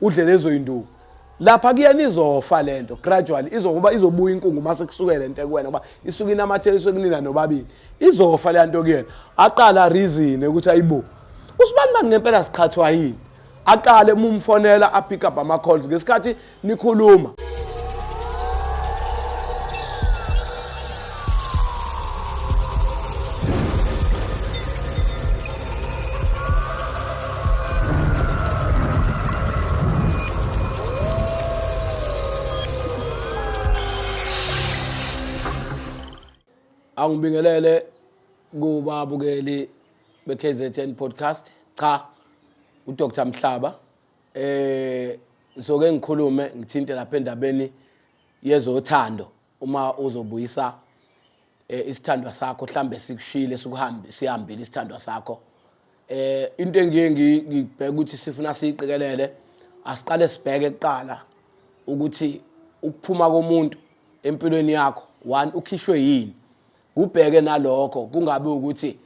Udle lezo yinduku lapha kuyena, izofa lento gradually, izokuba izobuya inkungu mase kusuke lento ekuwena, ngoba isuke inamathela, isuke kunina nobabili, izofa le nto kuyena. Aqala reason ukuthi ayibo, usibani mani ngempela, siqhathwa yini? Aqale uma umfonela apick up ama calls ngesikhathi nikhuluma. Angibingelele kubabukeli be-KZN podcast. Cha, uDr Mhlaba, soke ngikhulume ngithinte lapha endabeni yezothando. Uma uzobuyisa isithandwa sakho, mhlambe sikushile, sikuhambe, sihambile isithandwa sakho, into engiye ngibheka ukuthi sifuna siyiqikelele, asiqale sibheke kuqala ukuthi ukuphuma komuntu empilweni yakho, one, ukhishwe yini? Kubheke nalokho, kungabi ukuthi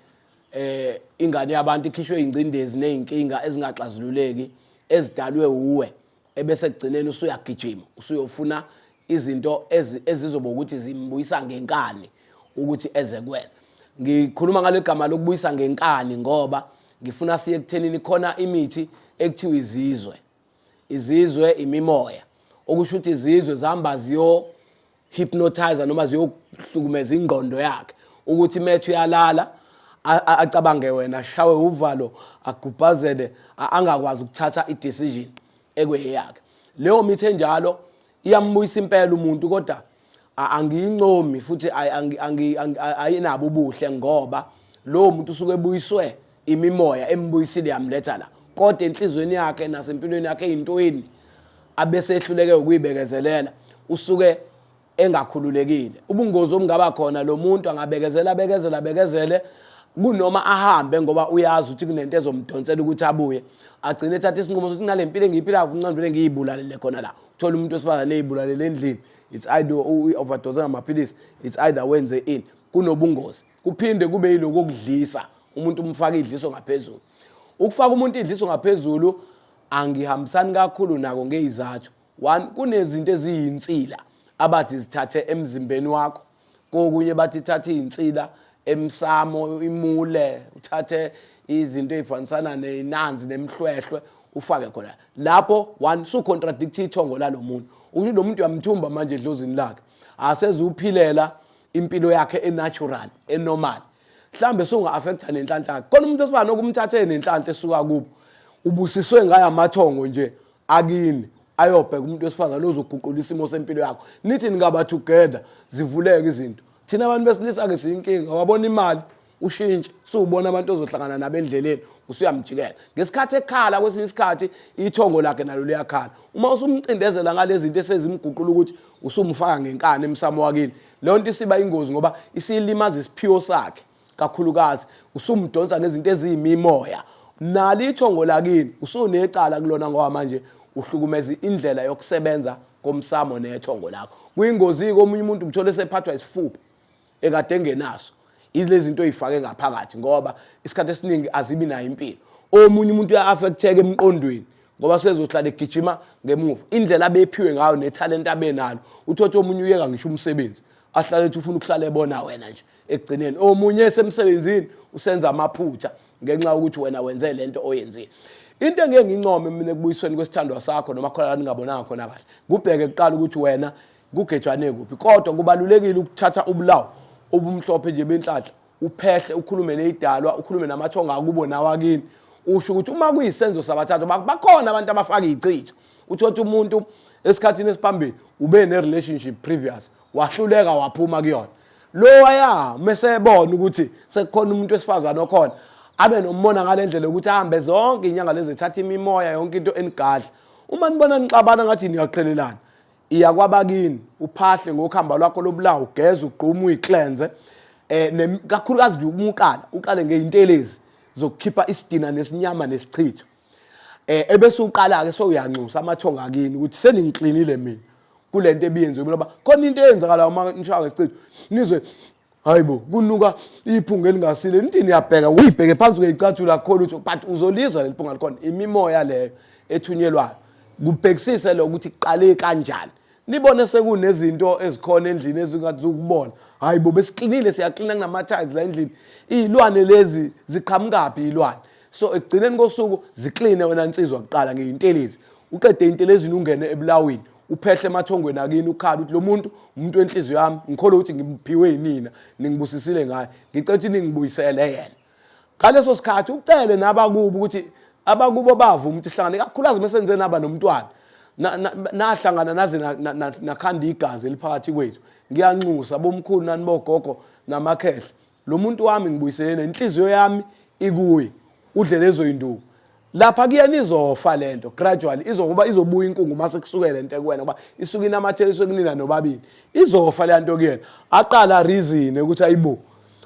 ingane yabantu ikhishwe ingcindezi nezinkinga ezingaxazululeki ezidalwe uwe, ebese kugcineni usuyagijima usuyofuna izinto ezizoba ukuthi zimbuyisa ngenkani ukuthi eze kuwena. Ngikhuluma ngale gama lokubuyisa ngenkani ngoba ngifuna siye ekuthenini khona imithi ekuthiwa izizwe, izizwe imimoya, okusho ukuthi izizwe zihamba ziyo hypnotizer noma ziyohlukumeza ingqondo yakhe ukuthi methu uyalala acabange wena, ashawe uvalo, agubhazele, angakwazi ukuthatha i-decision ekweyakhe. Leyo mithi enjalo iyambuyisa impela umuntu, kodwa angiyincomi futhi ayinabo ubuhle, ngoba lowo muntu usuke ebuyiswe imimoya embuyisile yamletha la, kodwa enhlizweni yakhe nasempilweni yakhe eyintweni abese ehluleke ukuyibekezelela, usuke engakhululekile. Ubungozi obungaba khona, lo muntu angabekezela, abekezela, abekezele, kunoma ahambe ngoba uyazi ukuthi kunento ezomdonsela ukuthi abuye, agcine ethatha isinqumo sokuthi nale mpilo engiyiphilayo kuncane vele ngiyibulalele khona la. Uthola umuntu wesifazane eyibulalele endlini, it's either u-overdose ngamaphilisi, it's either wenze ini. Kunobungozi. Kuphinde kube yiloko okudlisa umuntu, umfaka idliso ngaphezulu. Ukufaka umuntu idliso ngaphezulu angihambisani kakhulu nako ngeyizathu. One, kunezinto eziyinsila abathi zithathe emzimbeni wakho, kokunye bathi thatha iy'nsila emsamo, imule, uthathe izinto ey'fanisana nenanzi nemhlwehlwe ufake khona lapho. One, su-contradict ithongo lalo muntu, ukuthi lo muntu uyamthumba manje edlozini lakhe, asezuphilela impilo yakhe enatural, enormal. Mhlambe sunga-affecta nenhlanhla yakhe. Khona umuntu esifana nokumthathe nenhlanhla esuka kubo, ubusiswe ngayo amathongo nje akini, ayobheka umuntu wesifazane ozoguqula isimo sempilo yakho, nithi ningaba together zivuleke izinto. Thina abantu besilisa-ke siyinkinga, wabona imali ushintshe, suwubona abantu ozohlangana nabo endleleni usuyamjikela ngesikhathi ekhala. Kwesinye isikhathi ithongo lakhe nalo liyakhala uma usumcindezela ngalezi zinto esezimguqula ukuthi usumfaka ngenkani emsamo wakini. Leyo nto isiba ingozi ngoba isilimaza isiphiwo sakhe, kakhulukazi usumdonsa ngezinto eziyimimoya. Nalo ithongo lakini usunecala kulona ngoba manje uhlukumeza indlela yokusebenza komsamo nethongo lakho. Kuyingozi-ke, omunye umuntu umthole esephathwa isifuba ekade engenaso, ilezi zinto oyifake ngaphakathi, ngoba isikhathi esiningi azibi nayo impilo. Omunye umuntu uya-affecteka emqondweni ngoba sezohlala egijima ngemuva indlela abephiwe ngayo nethalente abenalo. Uthothe omunye uyeka ngisho umsebenzi, ahlale ethi ufuna ukuhlala ebona wena nje. Ekugcineni omunye esemsebenzini usenza amaphutha ngenxa yokuthi wena wenze lento oyenzile. Into engeke ngincome mina ekubuyisweni kwesithandwa sakho noma khona la ningabonanga khona kahle, kubheke kuqala ukuthi wena kugejwane kuphi. Kodwa kubalulekile ukuthatha ubulawo obumhlophe nje benhlanhla, uphehle, ukhulume neyidalwa, ukhulume namathonga akubo nawakini, usho ukuthi uma kuyisenzo sabathathu, bakhona abantu abafaka ichitho. Uthotha umuntu esikhathini esiphambili ube ne-relationship previous, wahluleka waphuma kuyona, lowaya mese ebona ukuthi sekukhona umuntu wesifazane okhona, abe nomona ngale ndlela yokuthi ahambe zonke inyanga lezi, ethatha imimoya yonke into enigadla. Uma nibona nixabana ngathi niyaqhelelana, iya kwabakini, uphahle ngokuhamba lwakho lobulawo, ugeze, ugqume, uyiklenze, kakhulukazi nje uma uqala, uqale ngeyintelezi zokukhipha isidina nesinyama nesichitho, ebese uqala ke sowuyanxusa amathonga akini ukuthi seningiklinile mina kulento ebiyenziwe mina. Khona into eyenzakalayo uma nishaya ngesichitho, nizwe hayibo kunuka iphunga elingasile, nithi niyabheka, uyibheke phansi kweyicathulo, akukho lutho, but uzolizwa leli phunga likhona, imimoya leyo ethunyelwayo. Kubhekisise lokho ukuthi kuqale kanjani. Nibone sekunezinto ezikhona endlini ezingathi zukubona. Hayi bo, besiklinile, siyaklina kunama-tiles la endlini. Iy'lwane lezi ziqhamukaphi iy'lwane? So ekugcineni kosuku zikline wena nsizwa kuqala ngeyintelezi. Uqede intelezini ungene ebulawini. Uphehle emathongweni akini ukhala ukuthi lo muntu umuntu wenhliziyo yami, ngikholwa ukuthi ngiphiwe yinina, ningibusisile ngaye. Ngicela ukuthi ningibuyisele yena. Ngaleso sikhathi ucele nabakubo ukuthi abakubo bavuma ukuthi sihlangane, kakhulukazi uma senze naba nomntwana. Nahlangana naze nakhanda igazi eliphakathi kwethu. Ngiyanxusa bomkhulu nani bogogo namakhehla, lo muntu wami ngibuyiselene, inhliziyo yami ikuye. Udle lezo yinduku lapha kuyena, izofa lento gradually, izokuba izobuya inkungu mase kusuke lento ekuwena, ngoba isuke inamatheliswe kunina nobabili. Izofa le nto kuyena, aqala reason ukuthi ayibo,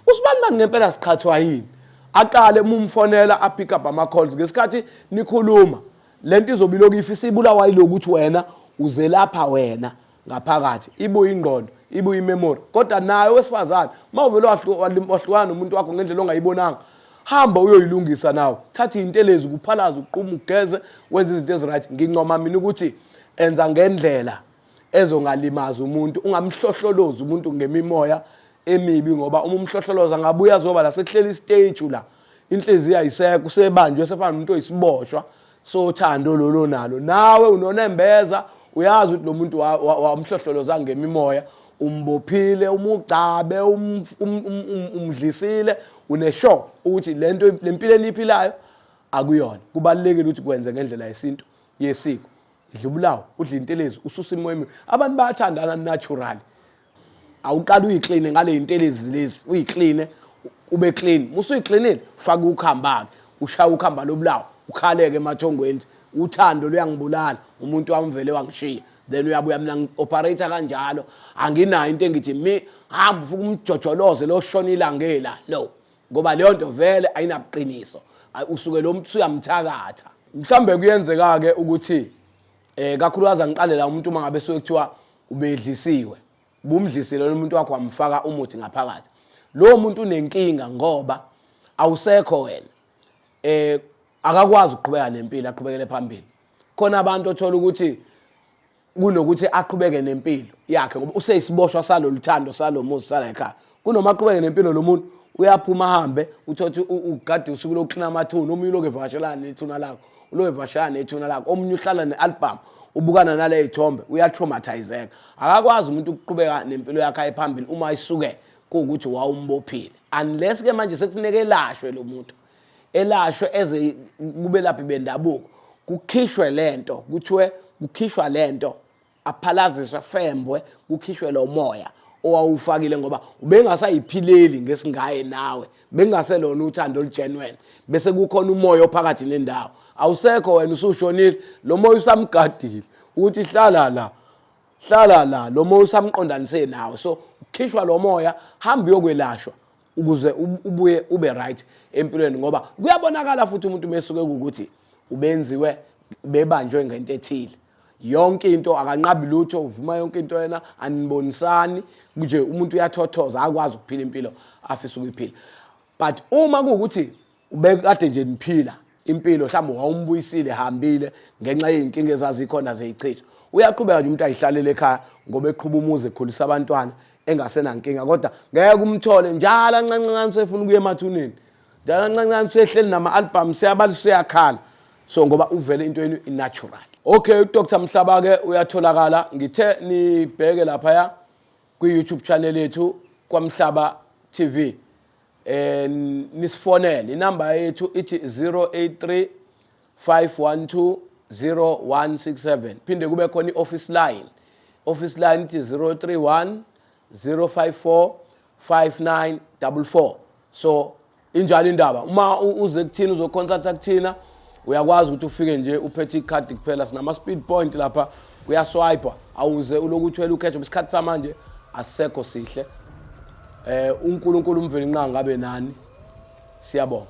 usibani bani ngempela siqhathwa yini. Aqale uma umfonela apick up ama calls ngesikhathi nikhuluma, lento izobe ilokhu ifisa ibulawa yilokuthi wena uzelapha wena ngaphakathi, ibuye ingqondo, ibuye imemory. Kodwa naye owesifazane, uma uvele wahlukana nomuntu wakho ngendlela ongayibonanga, hamba uyoyilungisa nawe, thatha iy'ntelezi, kuphalaze, uquma, ugeze, wenze izinto eziright. Ngincoma mina ukuthi enza ngendlela ezongalimazi umuntu, ungamhlohlolozi umuntu ngemimoya emibi, ngoba uma umhlohloloza ngabuya azoba la sekuhleli istage la, inhliziyo ayisekho, usebanjwe, sefana nomuntu oyisiboshwa sothando lolo nalo. Nawe unonembeza, uyazi ukuthi lo muntu wamhlohloloza ngemimoya, umbophile, umugcabe, umdlisile, uneshock ukuthi lento lempilo eniphilayo akuyona. Kubalulekile ukuthi kwenze ngendlela yesintu yesiko. Dlubulawo, udla intelezi, ususa imoya emibi. Abantu bayathandana naturally. Awuqala uyikline ngale intelezi lezi, uyikline ube clean. Musuyiklinile, faka ukhamba-ke, ushaya ukhamba lobulawo, ukhaleke emathongweni, uthando luyangibulala, umuntu wami vele wangishiya. Then uyabuya. Mina ngi-operate kanjalo, anginayo into engithi mi hamba ufike umjojoloze lo shona ilangela no, ngoba leyo nto vele ayinabuqiniso. Usuke lo muntu usuyamthakatha. Mhlambe kuyenzeka-ke ukuthi kakhulukazi angiqale la, umuntu uma ngabe suke kuthiwa ubedlisiwe, bumdlisile lo muntu wakho, wamfaka umuthi ngaphakathi, lowo muntu unenkinga ngoba awusekho wena, akakwazi ukuqhubeka nempilo, aqhubekele phambili. Khona abantu othola ukuthi kunokuthi aqhubeke nempilo yakhe, ngoba useyisiboshwa salolu thando salo muzi sala ekhaya, kunoma aqhubeke nempilo lo muntu uyaphuma ahambe, uthothe ugade usuku lokuklina amathuna, omunye uloku evakashelana nethuna lakho, uloku evakashelana nethuna lakho, omunye uhlala ne-album ubukana nale y'thombe, uyatraumatizeka, akakwazi umuntu ukuqhubeka nempilo yakhe aye phambili uma isuke kuwukuthi wawumbophile, unless ke manje sekufuneka elashwe lo muntu, elashwe eze kubelaphi bendabuko, kukhishwe lento, kuthiwe kukhishwa lento, aphalaziswe, fembwe, kukhishwe lo moya owawufakile, ngoba ubengasayiphileli ngesingaye nawe, bengaselona uthando olugenuine, bese kukhona umoya ophakathi nendawo. Awusekho wena, usushonile, lo moya usamgadile ukuthi hlala la, hlala la, lo moya usamqondanise nawe. So ukhishwa lo moya, hamba uyokwelashwa ukuze ubuye ube right empilweni, ngoba kuyabonakala futhi umuntu mesuke ukuthi ubenziwe, bebanjwe ngento ethile, yonke into akanqabi lutho, uvuma yonke into yena, anibonisani nje, umuntu uyathothoza, akwazi ukuphila impilo afisa ukuyiphila. But uma kuwukuthi ubekade nje niphila impilo, mhlawumbe wawumbuyisile, hambile ngenxa yey'nkinga ezazikhona zeyichitho, uyaqhubeka nje umuntu ayihlalele ekhaya ngoba eqhuba umuzi, ekhulisa abantwana, engasenankinga. Kodwa ngeke umthole njalo ancancancane usefuna ukuya emathuneni, njalo ancancane usehleli nama-album, seyabalisa, useyakhala, so ngoba uvele into yenu i-natural. Okay, uDr Mhlaba-ke uyatholakala, ngithe nibheke laphaya kwi-YouTube channel yethu kwaMhlaba TV, nisifonele, inamba yethu ithi 083 512 0167. Phinde kube khona i-office line, office line ithi 031 054 5944. So injalo indaba. Uma uze kuthina, uzoconsulta kuthina, uyakwazi ukuthi ufike nje uphethe ikhadi kuphela, sinama speed point lapha, kuyaswipe, awuze uloku uthwele ukhetho. Isikhathi samanje asisekho sihle. uNkulunkulu uMvelinqangi ngabe nani. Siyabonga.